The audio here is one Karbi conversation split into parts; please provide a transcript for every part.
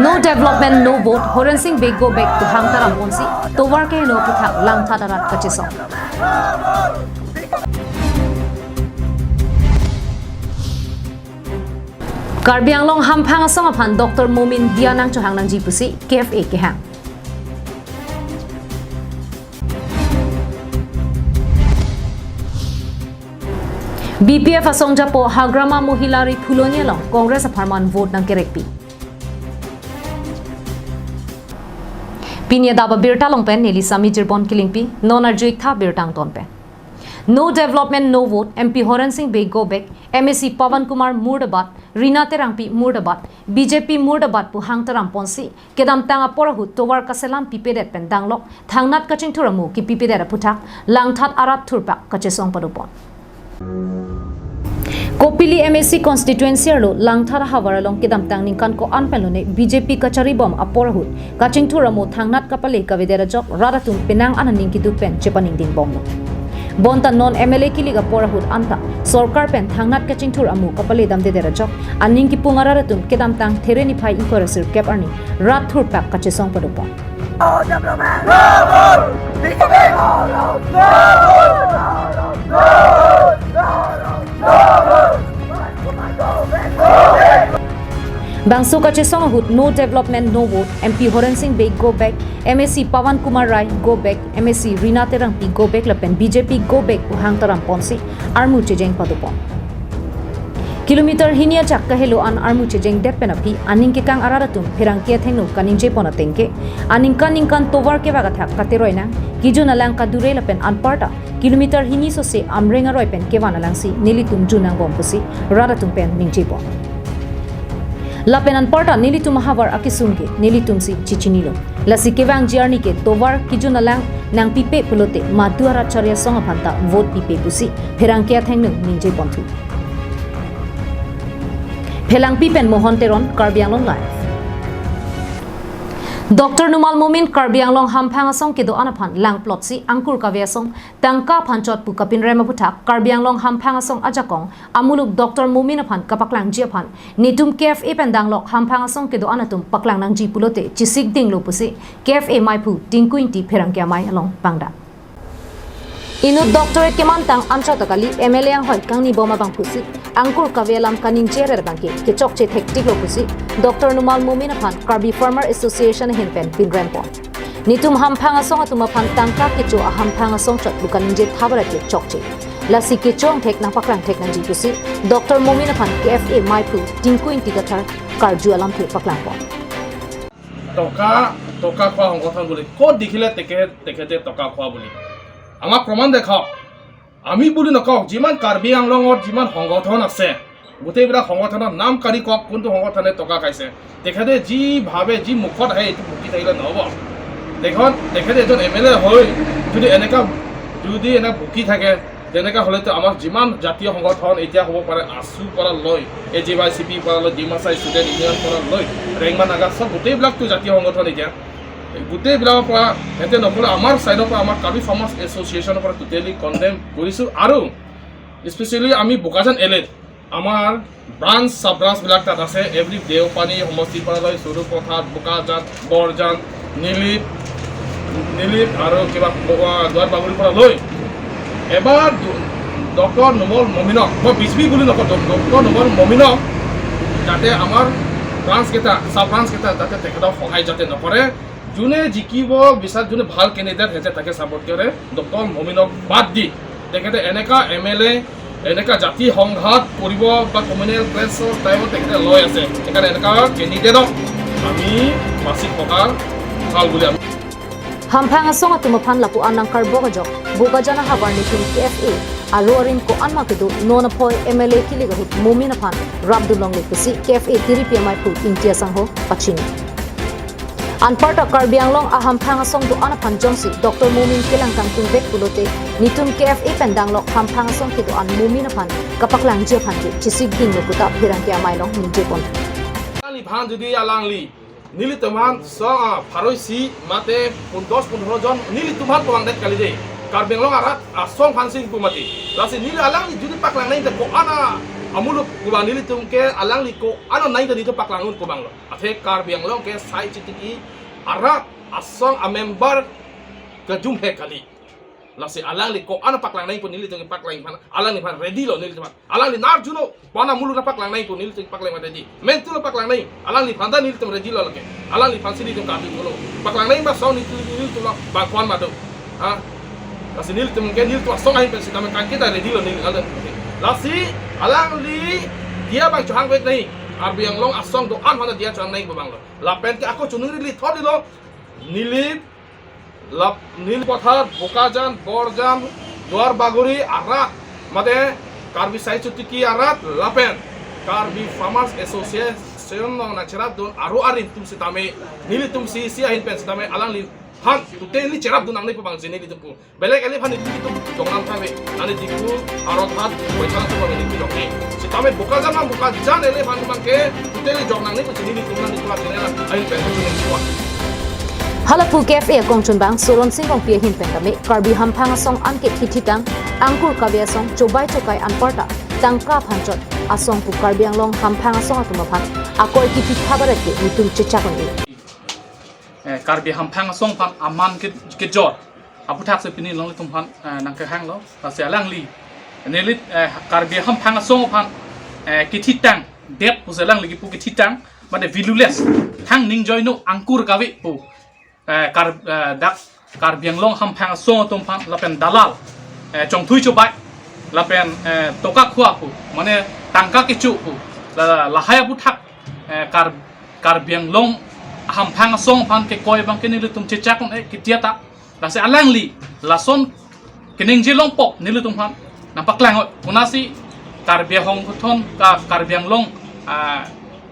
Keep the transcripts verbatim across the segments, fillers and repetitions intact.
No development, no vote, Horen Sing Bey go back pu hang taram ponsi tovar keheno aphuthak Langthat arat kachesong. Karbi Anglong Hamphang Asong aphan Doctor Momin diya nangchohang nangji pusi K F A kehang. B P F asong japo Hagrama Mohila Ri Phuloni along Congress apharman vote nangkerekpi. Pini adap abirta along pen neli Sami Jirbon Kilingpi, non arju-ik tha birta angton pen. No development, no vote, M P Horen Sing Bey go back, M A C Pawan Kumar murdabad, Rina Terangpi murdabad, B J P murdabad pu hang taram ponsi kedamtang apor ahut tovar kaselam pipedet pen danglok thangnat kachingthur amo kipipedet aphuthak Langthat arat thurpak kachesong padopon. Kopili M A C constituency arlo Langthat ahavar along kedamtang ningkan ko-an pen lone B J P kacharibom apor ahut kachingthur amo thangnat kapale kavedet ajok rat atum penang an aning keduk pen chepaningding bomlo. Bonta non M L A kilik apor ahut anta sorkar pen thangnat kachingthur amo kapale damdedet ajok aning kipung arat atum kedamtang There niphai ingkoi ra sirkep arni rat thurpak kachesong padopon. Bangso kachesong ahut no development, no vote, M P Horen Sing Bey go back, M A C Pawan Kumar Rai go back, M A C Rina Terangpi go back lapen B J P go back pu hang taram ponsi armu chejeng padopon. Kilometer hini ajak kahelo an armu chejengdet pen aphi aning kekang arat atum pherangke athengno kaningje pon ateng ke aningkan ningkan tovar kevak athak kateroi nang, kejun alang kadure lapen anparta kilometer hini sose Amreng aroi pen kevan alangsi nelitum jun nangbom pusi rat atum pen ningje pon. Lapen anparta nelitum ahavar akesung ke nelitum si chichinilo. Lasi kevangji arni ke tovar kejun alang nangpipe pulote Madu arat chari asong aphan ta vote pipe pusi pherangke athengno ningje ponthu. Phelangpi pen Mohon Teron, Karbi Anglong Live. Doctor Numal Momin Karbi Anglong Hamphang Asong kedo-an aphan langplotsi angkur kave asong tangka aphan chot pu kapinrem aphuthak Karbi Anglong Hamphang Asong ajakong amuluk Doctor Momin aphan kapaklangji aphan netum K F A pen danglok Hamphang Asong kedo-an atum paklang nangji pulote chesik dinglo pusi K F A maiphu Tinku Ingti pherangke amei along pangdak. Inut doctorate kemantang anchot akali M L A anghoi kangnibom abangphusi angkur kave alam kaningje rer abangke kechokche thektiklo pusi Doctor Numal Momin aphan Karbi Farmer Association ahin pen pinrem pon. Netum Hamphang Asong atum aphan tangka kecho a-Hamphang Asong chot pu kaningje thabarat ke chokche. Lasi kecho angthek nangpaklang thek nangji pusi Doctor Momin aphan K F A maiphu Tinku Ingti Kathar karju alamthe paklang pon. টকা, টকা খোৱা সংগঠন বুলি ক'ত দেখিলে তেখেত, তেখেতে টকা খোৱা বুলি? আমাক প্ৰমাণ দেখাওক। আমি বুলি নকওঁ, যিমান কাৰ্বি আংলঙত যিমান সংগঠন আছে, গোটেইবিলাক সংগঠনৰ নাম কাঢ়ি কওক, কোনটো সংগঠনে টকা খাইছে। তেখেতে যি ভাবে, যি মুখত আহে, এইটো বকি থাকিলে নহ'ব। তেখেত, তেখেতে এজন এম এল এ হৈ যদি এনেকা, যদি এনে বকি থাকে, তেনেকা হ'লেতো আমাৰ যিমান জাতীয় সংগঠন এতিয়া হ'ব পাৰে, আছু পৰা লৈ, এ জি ৱাই চি পি পৰা লৈ, ডিমাচা ষ্টুডেণ্ট ইউনিয়ন পৰা লৈ, ৰেংমা নাগা, চব গোটেইবিলাকতো জাতীয় সংগঠন এতিয়া। গোটেইবিলাকৰ পৰা সিহঁতে নকৰে, আমাৰ ছাইডৰ পৰা, আমাৰ কাৰ্বি ফাৰ্মাৰ্ছ এছ'চিয়েশ্যনৰ পৰা টোটেলি কণ্ডেম কৰিছোঁ। আৰু স্পেচিয়েলি আমি বোকাজান এল এত আমাৰ ব্ৰাঞ্চ, চাব ব্ৰাঞ্চবিলাক তাত আছে। এভৰি দেওপানী সমষ্টিৰ পৰা লৈ, চৰুপথাৰ, বোকাজান, বৰজান, নিলিপ, নিলিপ আৰু কিবা ব-, দুৱাৰ বাগৰিৰ পৰা লৈ এবাৰ ডক্টৰ নুমল মমিনক, মই বিজবি বুলি নকওঁ, ডক্টৰ নুমল মমিনক যাতে আমাৰ ব্ৰাঞ্চকেইটা, চাব ব্ৰাঞ্চকেইটা যাতে তেখেতক সহায় যাতে নকৰে, যোনে জিকিব বিচাৰে, যোনে ভাল কেণ্ডিডেট হৈছে তাকে ছাপোৰ্ট কৰে। ডক্টৰ মমিনক বাদ দি তেখেতে এনেকা এম এল এ, এনেকা জাতি সংঘাত কৰিব বা কমিউনেল ক্লেছৰ টাইমত তেখেতে লৈ আছে। সেইকাৰণে এনেকা কেণ্ডিডেটক আমি বাছি থকা ভাল বুলি আমি Hamphang Asong atum aphan lapu-an nangkarbok ajok Bokajan ahavar netum K F A aro arim ko-an ma kedo non aphoi M L A kilik ahut Momin aphan rapdun longle pusi K F A tiripi amei pu Ingti Asangho pachini. Anparta Karbi Anglong a Hamphang Asong do-an aphan jongsi Doctor Momin kelang kangtung vek pulote netum K F A pen danglok Hamphang Asong kedo-an Momin aphan kapaklangji aphan ke chesik dinglo puta pherangke amei along ningje pon. Alangli aphan jodi alangli nelitum aphan so, ah, pharo isi mate pun dos pundro jon nelitum aphan pangdet kali dei. Karbi Anglong arat asong aphan si ingpu mati. Lasi neli alangli jodi paklang nai te ko-an a Amuluk pu abang nelitum ke alangli ko-an nangji ta nelitum paklang un pu abang lo. Athe Karbi Anglong ke sai chitiki arat asong amember kejum he kali. Lasi alangli ko-an paklang nangji pu nelitum ke paklang aphan, alangliphan ready lo nelitum aphan. Alangli nar juno, pu-an amuluk nangpaklang nangji pu nelitum paklang aphan ready. Mentu lo paklang nangji, alangliphan ta nelitum ready lo lake. Alangliphan si nelitum kadu lo. Paklang nangji ma asong nelitum, nelitum lo, bang ko-an ma do. Ha? Lasi nelitum ke nelitum asong ahin pen sitame kangke ta ready lo neli alam. Lasi alangli diya bang chohang vek nangji. Karbi Anglong asong do-an aphan diya chohang nangji pu abang lo. Lapen ke ako chunung rili thot lo. Neli lap, Nilip Pathan, Bokajan, Borjan, Duar Bagori arat, mate Karbi sai chitiki arat, lapen Karbi Farmers Association along nangcherapdun aro arim atum sitame, nelitum si, si ahin pen sitame, alangliphan totally cherapdun nangne pu abang si nelitum pu. Belek eliphan nelitum jong nang kave, ani Diphu, Arothat, Boikan atum kave nelitum jong ne. Sitame Bokajan ma Bokajan eliphan abang ke, totally jong nangne pu si nelitum nang nelitum channel ahin pen pu nelitum. Hala pu K F A akongchunbang Soron Sing Rongpi ahin pen kame, Karbi hamphang asong an ke kithitang, angkur kave asong, chobai chokai anparta tangka aphan chot asong pu Karbi Anglong hamphang asong atum aphan akoi kithitha barat ke nelitum chechak un-e. Eh, Karbi hamphang asong aphan aman ke, kejor aputhak si pini longlitum aphan, eh, nangkehang lo. Lasi alangli, neli, eh, Karbi hamphang asong aphan, eh, kithitang, dead pusi alangli kipu kithitang, mate valueless, thang ning joino angkur kave pu, eh, Kar-, eh, dak Karbi Anglong hamphang asong atum aphan lapen dalal, eh, chongthui chobai, lapen, eh, toka khua pu, mane tangka kecho pu, la, lahai aputhak, eh, Kar-, Karbi Anglong hamphang asong aphan kekoi abang ke nelitum chechak un-e kitia ta. Lasi alangli lason keningje longpo nelitum aphan nangpaklang oi. Konatsi Karbi ahong puthot ka Karbi Anglong, ah,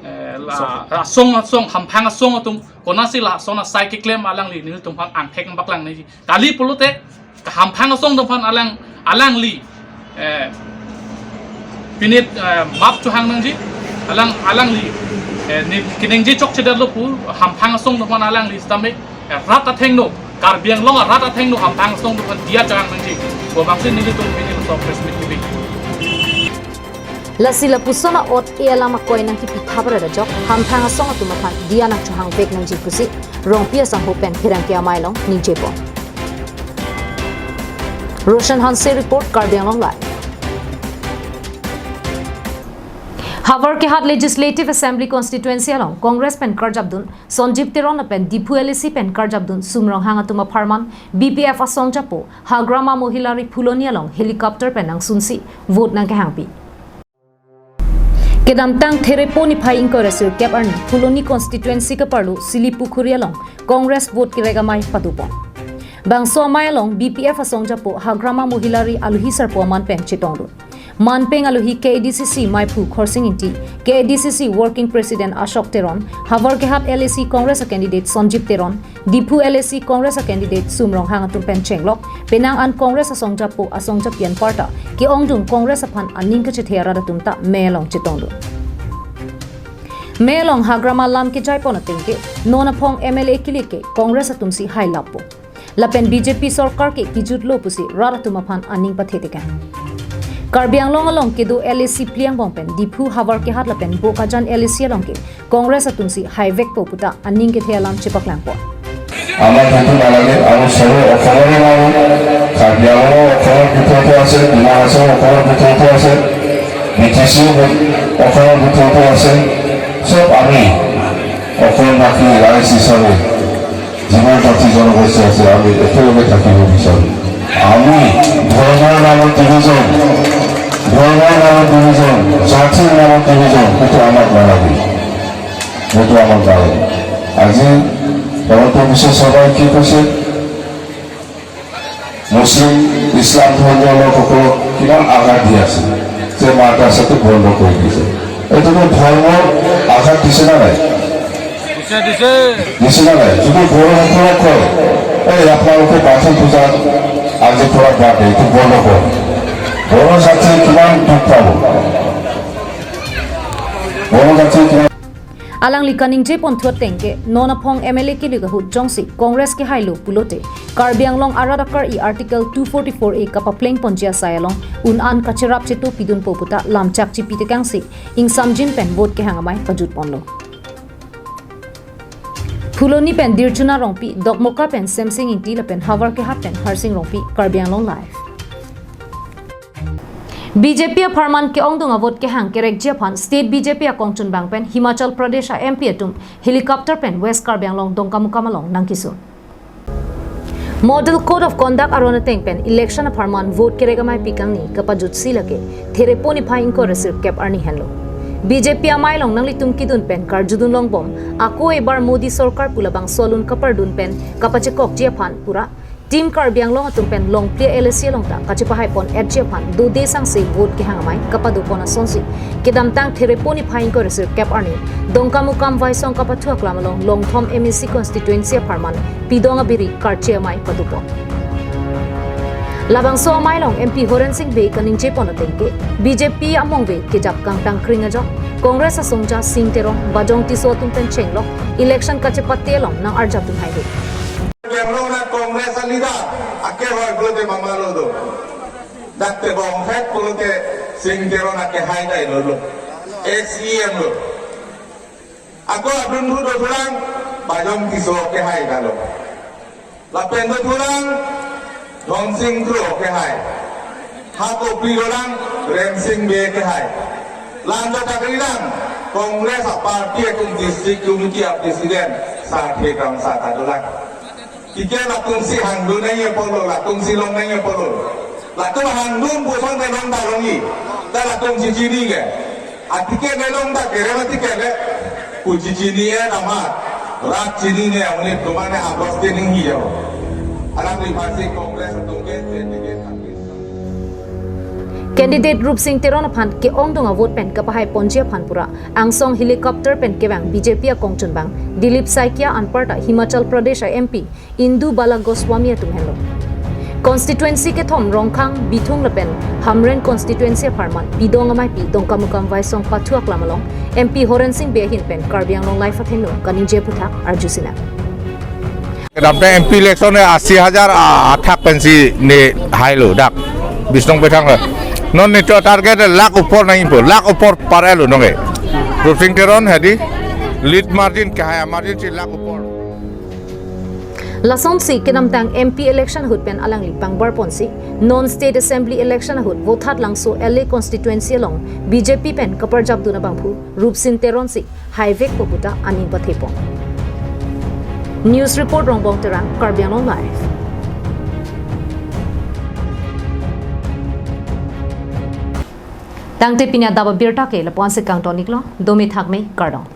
eh, la, asong, asong, hamphang asong atum konatsi lason asai keklem alangli nelitum aphan angthek nangpaklang nangji. Kali pulote ka hamphang asong atum aphan alang, alangli, eh, pinit, eh, map chohang nangji, alang, alangli, eh, ne keningje chokchedetlo pu hamphang asong atum aphan alangli sitame, eh, rat athengno, Karbi Anglong arat athengno hamphang asong atum aphan diya chohang nangji pu abang si nelitum pini laso press meet kebi. Lasi lapuson a'ot-e alam akoi nangkipitha barat ajok, hamphang asong atum aphan diya nangchohang vek nangji pusi Rongpi asangho pen pherangke amei along ningje pon. Roshan Hanse report, Karbi Anglong Live. Havar Kehat Legislative Assembly Constituency along Congress pen karjapdun Sonjib Teron lapen Diphu L A C pen karjapdun Sum Ronghang atum apharman B P F asong japo Hagrama Mohila Ri Phuloni along helicopter pen nangsunsi vote nangkehangpi. Kedamtang Therepo niphai ingkoi ra sirkep arni Phuloni constituency keparlo Silipukhuri along Congress vote kerek amei patupon. Bangso amei along B P F asong japo Hagrama Mohila Ri aluhi sarpo aman pen chetongdun. Manpeng aluhi K A D C C meiphu Khorsing Ingti, K A D C C Working President Ashok Teron, Havar Kehat L A C Congress a candidate Sonjib Teron, Diphu L A C Congress a candidate Sum Ronghang atum pen chenglok, penang an Congress asong japo asong japi anparta ke-ongdung Congress aphan aning kachethe arat atum ta mei along chetongdun. Mei along Hagrama lam kejaipon ateng ke, non aphong M L A kilik ke Congress atum si hai lappo. Lapen B J P sorkar ke kijutlo pusi rat atum aphan aning pathe tekang. Karbi Anglong along kedo L A C phli angbong pen Diphu, Havar Kehat lapen Bokajan L A C along ke Congress atum si hai vekpo puta aning kethe alam chepaklangpo. আমাৰ সেইটো নালাগে আৰু চবে অসমৰে মানুহ, কাৰ্বি আংলঙৰ অসমৰ ভিতৰতো আছে, ডিমা হাছাও অসমৰ ভিতৰতো আছে, বি টি চিও অসমৰ ভিতৰতো আছে। চব আমি অসমবাসী ৰাইজ হিচাপে যিমান জাতি জনগোষ্ঠী আছে, আমি একেলগে থাকিব বিচাৰো। আমি ধৰ্মৰ নামত ডিভিজন, ধৰ্মৰ নামত ডিভিজন, জাতিৰ নামত ডিভিজন, সেইটো আমাক নালাগে। সেইটো আমাক নালাগে। আজি হিমন্ত বিশ্ব শৰ্মাই কি কৈছে? মুছলিম, ইছলাম ধৰ্মৰ লোকসকলক কিমান আঘাত দি আছে যে মাদ্ৰাছাটো বন্ধ কৰি দিছে। এইটোতো ধৰ্মৰ আঘাত দিছে নে নাই? দিছে, দিছে। দিছে নে নাই? যদি বড়োসকলক কয়, "এই আপোনালোকে বাথৌ পূজাত আজিৰ পৰা বাদ দিয়ে, এইটো বন্ধ কৰক।" বড়ো জাতিয়ে কিমান দুখ পাব? বড়ো জাতিয়ে কিমান Alangli kaningje pon thu ateng ke, non aphong M L A keluk ahut jongsi Congress kehailo pulote, Karbi Anglong arat akar-i Article two forty-four A kapapleng ponji asai along un-an kacherap chetu pidunpo puta lamchak chipi tekangsi, ingsamjin pen vote kehang amei pajut ponlo. Phuloni pen Dirchuna Rongpi, Dokmoka pen Semsing Ingti lapen havar kehat pen Harsing Rongpi, Karbi Anglong Live. B J P apharman ke-ongdung avote kehang kerekji aphan State B J P akongchunbang pen Himachal Pradesh a M P atum helicopter pen West Karbi Anglong Dongkamukam along nangkeso. Model Code of Conduct aron ateng pen election apharman vote kerek amei pikangni kapajutsi lake Therepo niphai ingkoi ra sirkep arni henlo. B J P amei along nanglitum kedun pen karjudun longbom, ako ebar Modi sorkar pu labangso alun kapardun pen kapachekokji aphan pura Team Karbi Anglong atum pen Longplia L A C along ta kachepahai pon etji aphan dode sangse vote kehang amei kapado pon asonsi, kedamtang Therepo niphai ingkoi ra sirkep arni Dongkamukam Vaisong kapathu aklam along Longthom M A C constituency apharman pidong abiri karche amei pado pon. Labangso amei along M P Horen Sing Bey kaningje pon ateng ke, B J P amongve kejap kangtang kring ajok, Congress asongja Sing Teron, Bajong Tisso atum pen chenglok election kachepate along nang-arjapdun haihe. Karbi Anglong na Congress a leader akehai pulote mama lo do. Dak Tebong Phek pulote Sing Teron akehai dai lo lo. Ex E M lo. Ako adun bu do thulang, Bajong Tisso akehai dalo. Lapen do thulang, Dhonsing Kro akehai. Hako pri dolang, Rensing Bey akehai. Lang do takri lang, Congress a party atum district committee a president, Sarthe Kramsa ta dolang. Ticket latumsi hangdun nangji apotlo, latumsi long nangji apotlo. Latum hangdun pusong ke long ta longji. Ta latum chichini ke. A ticket le long ta kerem a ticket le. Pu chichini e nama. Rat chinine, only tumane abos tining hi jao. Alangli aphansi Congress atum ke ticket kami. Candidate Rupsing Teron aphan ke-ongdung avote pen kapahai ponji aphan pura angsong helicopter pen kevang B J P akongchunbang Dilip Saikia anparta Himachal Pradesh a M P Indu Bala Goswami atum henlo. Constituency kethom Rongkhang, Bithung lapen Hamren constituency apharman pidong ameipi Dongkamukam Vaisong pathu aklam along M P Horen Sing Bey ahin pen Karbi Anglong Live athengno kaningje aphuthak arjusinang. Kedamtang M P election e asi hajar a-, athak pensi ne hailo dak Bishnong Bethang lo. Non netum target lakh upor nangpo, lakh upor parlo nonke. Rupsing Teron hadi lead margin kehai margin si lakh upor. Lasonsi kedamtang M P election ahut pen alangli pangbar ponsi, non state assembly election ahut Vothatlangso L A constituency along B J P pen kaparjapdun abangphu Rupsing Teron si haivekpo puta aning pathepon. News report Rongbong Terang, Karbi Anglong Live. Tangte pini adap abirta ke lapu-ansi kangton-iklo, dome thakme, kardom.